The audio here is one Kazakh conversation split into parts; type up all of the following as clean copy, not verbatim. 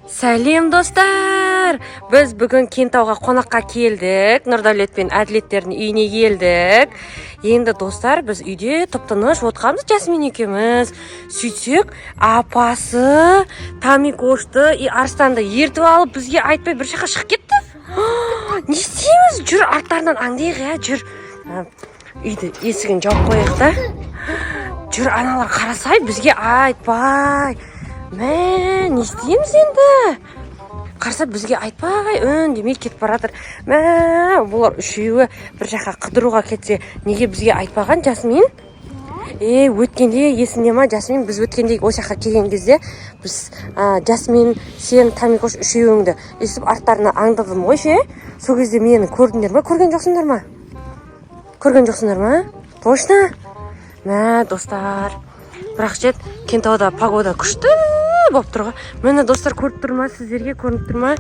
Сәлем, достар! Біз бүгін Кентауға қонаққа келдік. Нұрдәулет пен Әділеттердің үйіне келдік. Енді, достар, біз үйде тып-тыныш отырғанбыз Жасмин екеуміз. Сөйтсек, апасы Тамикошты и Арыстанды ертіп алып, бізге айтпай бір жаққа шығып кетті. Не істейміз? Жүр, арттарынан аңдиық, иә, жүр. Үйді есігін жауып қояйық та. Жүр, аналар қарасай, бізге айтпай. Мә, не істейміз енді? Қараса, бізге айтпай, үндемей кетіп бара жатыр. Мә, бұлар үшеуі бір жаққа қыдыруға кетсе, неге бізге айтпаған, Жасмин? Е, өткенде есіңде ма, Жасмин, біз өткенде осы жаққа келген кезде біз Жасмин, сен, Тамикош үшеуіңді өйстіп арттарына аңдыдым ғой ше. Сол кезде мені көрдіңдер ма, көрген жоқсыңдар ма? Көрген жоқсыңдар ма? Точно? Мә, достар, бірақ ше, Кентауда погода күшті болып тұр ғой. Міне, достар, көріп тұр ма, сіздерге көрініп тұр ма?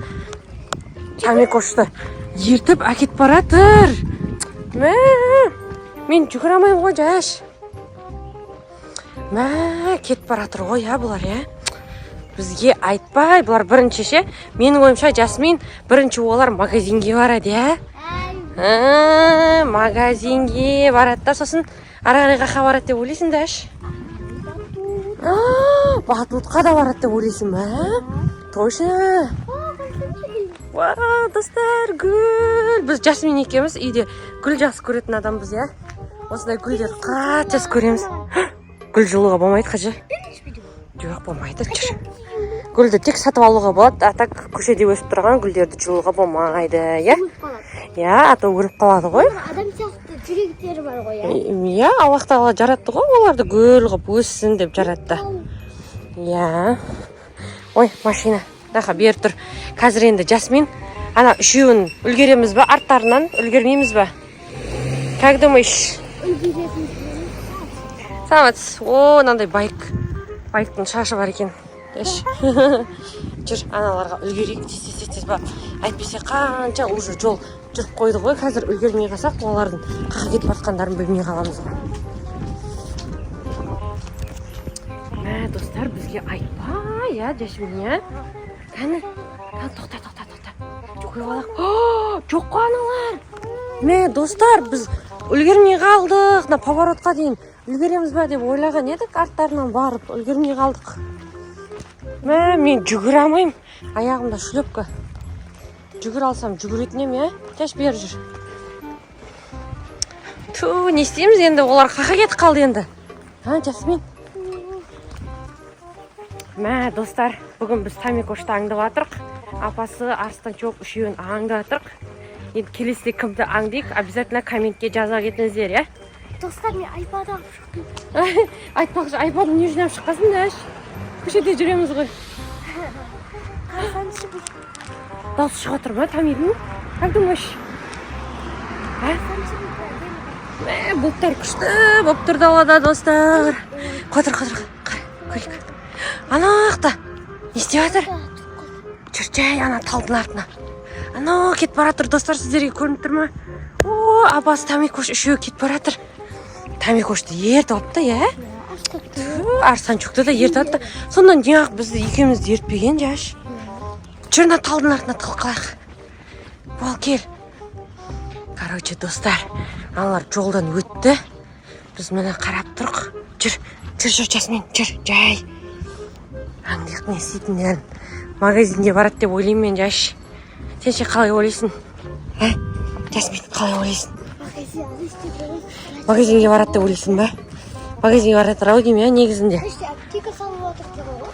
Тамикошты ертіп әкетіп бара жатыр. Мә, мен жүгіре алмаймын ғой, Жаш. Мә, кетіп бара жатыр ғой, иә, бұлар, иә, бізге айтпай. Бұлар бірінші ше, менің ойымша, Жасмин, бірінші олар магазинге барады, иә. Магазинге барады да, сосын ары қарай қаяққа барады деп ойлайсың, Даш? Батутқа да барады деп ойлайсың ба? Точно? Уа, достар, гүл! Біз Жасмин екеуміз үйде гүл жақсы көретін адамбыз, иә. Осындай гүлдерді қатты жақсы көреміз. Гүл жұлуға болмайды, қажы. Жоқ, болмайды, жүр. Гүлді тек сатып алуға болады, а так көшеде өсіп тұрған гүлдерді жұлуға болмайды, иә. Өліп қалады. Иә, а то өліп қалады ғой. Адам сияқты жүректері бар ғой, иә. Иә, Аллах Тағала жаратты ғой оларды, гүл қылып өссін деп жаратты, иә. Ой, машина мынақа бері тұр. Қазір енді, Жасмин, ана үшеуін үлгереміз ба арттарынан, үлгермейміз ба? Как думаешь? Үлгеретін. Саламатсыз! О, мынандай байк, байктың шашы бар екен. Еш, жүр, аналарға үлгерейік тез, тез, тез, тез бар. Әйтпесе қанша уже жол жүріп қойды ғой. Қазір үлгермей қалсақ, олардың қаяққа кетіп бара жатқандарын білмей қаламыз ғой. Мә, достар, бізге айтпай, иә, Жасмин, иә. Кәні, кәні, тоқта, тоқта, тоқта, көріп алайық. О, жоқ қой аналар. Мә, достар, біз үлгермей қалдық. Мына поворотқа дейін үлгереміз ба деп ойлаған едік, арттарынан барып үлгермей қалдық. Мә, мен жүгіре алмаймын, аяғымда шлепка. Жүгіре алсам, жүгіретін едім, иә. Жаш, бері жүр. Ту, не істейміз енді? Олар қаяққа кетіп қалды енді, а, Жасмин? Мә, достар, бүгін біз Тамикошты аңдып жатырық. Апасы, Арыстанчок, үшеуін аңдып жатырық. Енді келесіде кімді аңдиық, обязательно комментке жаза кетіңіздер, иә. Достар, мен айпад алып шықтым. Айтпақшы, айпадын не үшін алып шыққансың, Даш? Көшеде жүреміз ғой. Қарасаңызшы, біз. Дауысы шығып отыр ма Тамидің? Как думаешь, а? Қарасаңызшы, біз әдемі. Мә, бұлттар күшті болып тұр далада, достар. Қотыр, қотыр, қара, көрейік. Ана жақта не істеп жатыр? Жүр, жай ана талдың артына. Анау кетіп бара жатыр, достар, сіздерге көрініп тұр ма? О, апасы, Тамикош, үшеуі кетіп бара жатыр. Тамикошты ертіп алыпты, иә. Ту, Арыстанчукты да ертіп алыпты. Сонда неғып бізді екеумізді ертпеген, Жаш? Жүр, мына талдың артына тығылып қалайық. Бол, кел. Короче, достар, аналар жолдан өтті, біз міне қарап тұрық. Жүр, жүр, жүр, Жасмин, жүр, жай аңдиық не істейтіндерін. Магазинге барады деп ойлаймын мен, Жаш. Сен ше, қалай ойлайсың, ә, Жасмин, қалай ойлайсың? Магазин істеп. Магазинге барады деп ойлайсың ба? Магазинге барады ау деймін, иә, негізінде. Іште аптека салып жатыр екен ғой.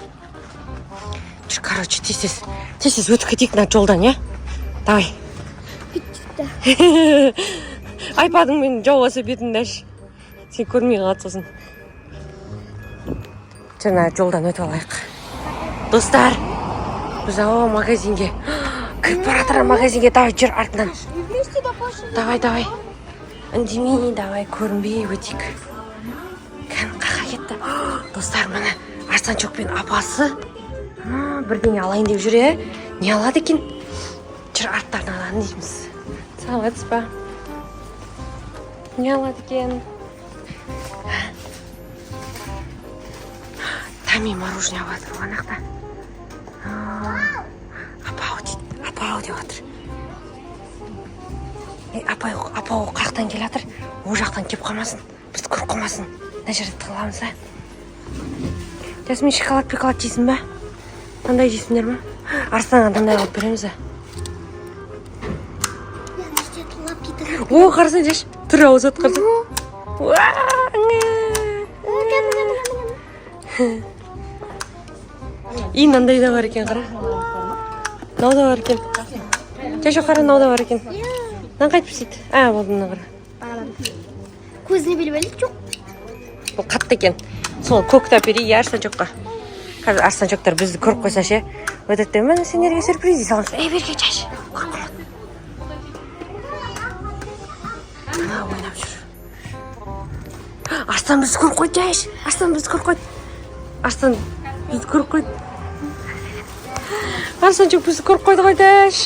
Жүр, короче, тез, тез, тез, тез өтіп кетейік мына жолдан, иә, давай. Бүйтті. Айпадыңмен жауып алса бетіңді, аш, сен көрмей қалады сосын. Жүр, мына жолдан өтіп алайық. Достар, біз, ау, магазинге кіріп бара жатыр, магазинге. Давай, жүр артынан. Вместе да пошли. Давай, давай, үндемей, давай, көрінбей өтейік. Кәні, қаяққа кетті? Достар, міне, Арыстанчок пен апасы бірдеңе алайын деп жүр, иә. Не алады екен? Жүр, арттарынан аңдимыз. Саламатсыз ба? Не алады екен? Тами мороженое алып жатыр ғой ана жақта. Апай, апа, ол қаяқтан келе жатыр? Ол жақтан келіп қалмасын, бізді көріп қалмасын. Мына жерде тығыламыз, а? Жасмин, шоколад пиколад жейсің ба? Мынандай жейсіңдер ма? Арыстанға мынандай алып береміз, а? Я ана жерде лапки тығып. О, қарасаң, жаш, түрі ауыз от, қарасаң. Уа, ңе. Кәм. И мынандай да бар екен, қара. Мынау да бар екен. Жаша, қара, мынау да бар екен. Мынаны қайтып істейді? А, болды, мына қара. Көзіне біліп әлі жоқ. Бұл қатты екен. Сол көкті әперейік, иә, Арыстанчокқа. Қазір Арыстанчоктар бізді көріп қойса ше, өтеді, міне, сендерге сюрприз дей саламыз. Ей, бері кел, Жаш, көріп қалады. Ана ойнап жүр. Арыстан бізді көріп қойды, Жаш. Арыстан бізді көріп қойды. Арыстан бізді көріп қойды. Арыстанчок бізді көріп қойды ғой, Жаш.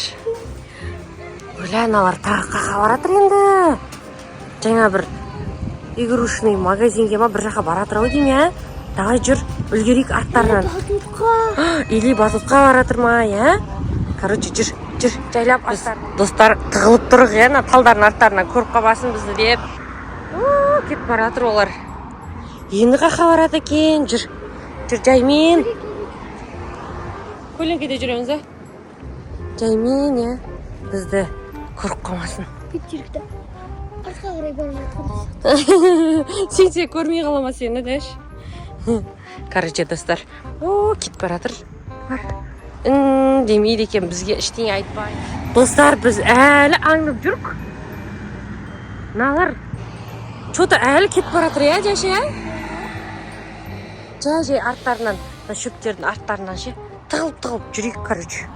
Өлә, аналар тағы қақа баратыр енді. Жаңа бір игрушный магазинге ма, бір жаққа бара жатыр ау деймін, иә. Давай, жүр, үлгерейік арттарынан. Батутқа. Или батутқа бара жатыр ма, иә? Короче, жүр, жүр, жайлап аттар. Достар, тығылып тұрық, иә, ана талдардың арттарынан көріп қалмасын бізді деп. О, кетіп бара жатыр олар. Енді қаққа барады екен? Жүр, жүр, жаймен. Көлеңкеде жүреміз, а? Жаймен, иә, бізді көріп қалмасын. Бүйтіп жүрік та. Артқа қарай бара жатқан сияқты. Сенсе, көрмей қала ма сені, дәш? Короче, достар, о, кетіп бара жатыр. Демейді екен бізге, ештеңе айтпай. Достар, біз әлі аңдып жүрік. Мыналар че то әлі кетіп бара жатыр, иә, жай, иә, жай, жай арттарынан, мына шөптердің арттарынан ше, тығылып тығылып жүрейік. Короче,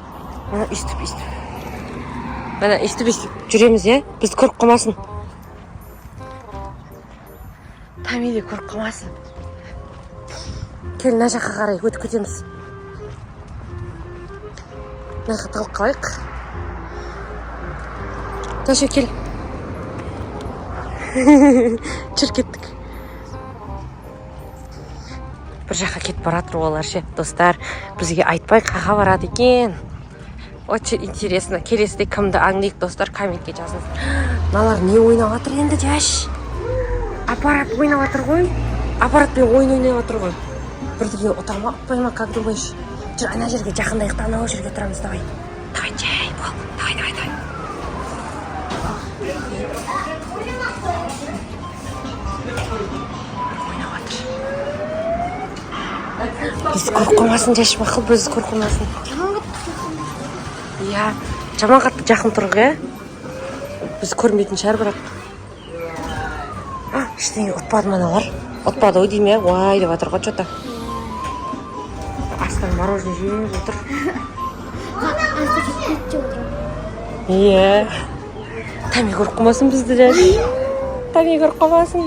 мына өйстіп, өйстіп, міне, өйстіп, өйстіп жүреміз, иә, бізді көріп қалмасын. Тами де көріп қалмасын. Кел, мына жаққа қарай өтіп кетеміз. Мына жаққа тығылып қалайық. Таша, кел. Жүр, кеттік. Бір жаққа кетіп бара жатыр олар ше, достар, бізге айтпай қаға барады екен? Очень интересно. Келесіде кімді аңдиық, достар, комментке жазыңыз. Мыналар не ойнап жатыр енді, Жаш? Аппарат ойнап жатыр ғой, аппаратпен ойын ойнап жатыр ғой. Бірдеңе ұта ма, ұтпай ма, как думаешь? Жүр, ана жерге жақындайық та, анау жерге тұрамыз. Давай, давай, жай бол, давай, давай, давай. Ойнап жатыр. Біз көріп қалмасын, Жаш, мақұл, біз көріп қалмасын. Жаман қатты жақын. Иә, жаман қатты жақын тұр ғой, иә. Біз көрмейтін шығар, бірақ. А, ештеңе ұтпады ма аналар? Ұтпады ау деймін, иә. Уай деп жатыр ғой че то. Арыстан мороженое жеп отыр. Арыстан ет жеп отыр. Иә, Тами көріп қалмасын бізді, Жаш, Тами көріп қалмасын.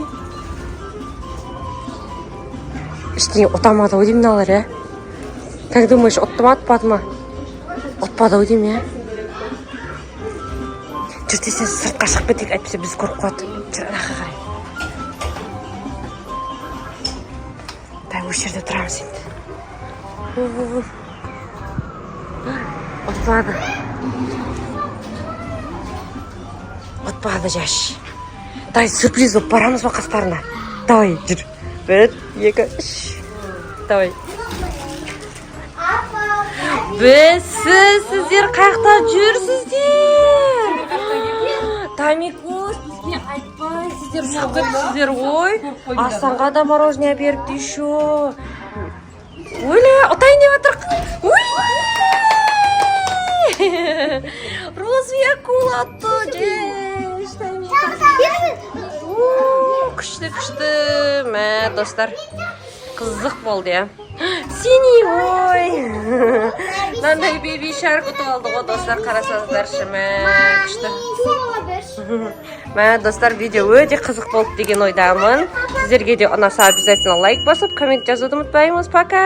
Ештеңе ұта алмады ау деймін мыналар, иә. Как думаешь, ұтты ма, ұтпады ма? Ұтпады ау деймін, иә. Жүр, тез, тез сыртқа шығып кетейік, әйтпесе бізді көріп қалады. Жүр, ана жаққа қарай. Давай, осы жерде тұрамыз енді. О, ұтпады, ұтпады, Жаш. Давай, сюрприз болып барамыз ба қастарына? Давай, жүр. Бір, екі, үш, давай. Біз сіздер қаяқта жүрсіздер? Тамикос бізге айтпай сіздер шығып кетіпсіздер ғой. Арыстанға да мороженое беріпті еще. Өле, ұтайын деп жатыр. Ой! Розовый акула атты. Жеш, Тамикос. О, күшті, күшті. Мә, достар. Қызық болды, иә. Синий, ой. Мынандай беби шарк ұтып алды ғой, достар, қарасаңыздаршы, мә, күшті. Мә, достар, видео өте қызық болды деген ойдамын. Сіздерге де ұнаса, обязательно лайк басып, коммент жазуды ұмытпаймыз. Пока!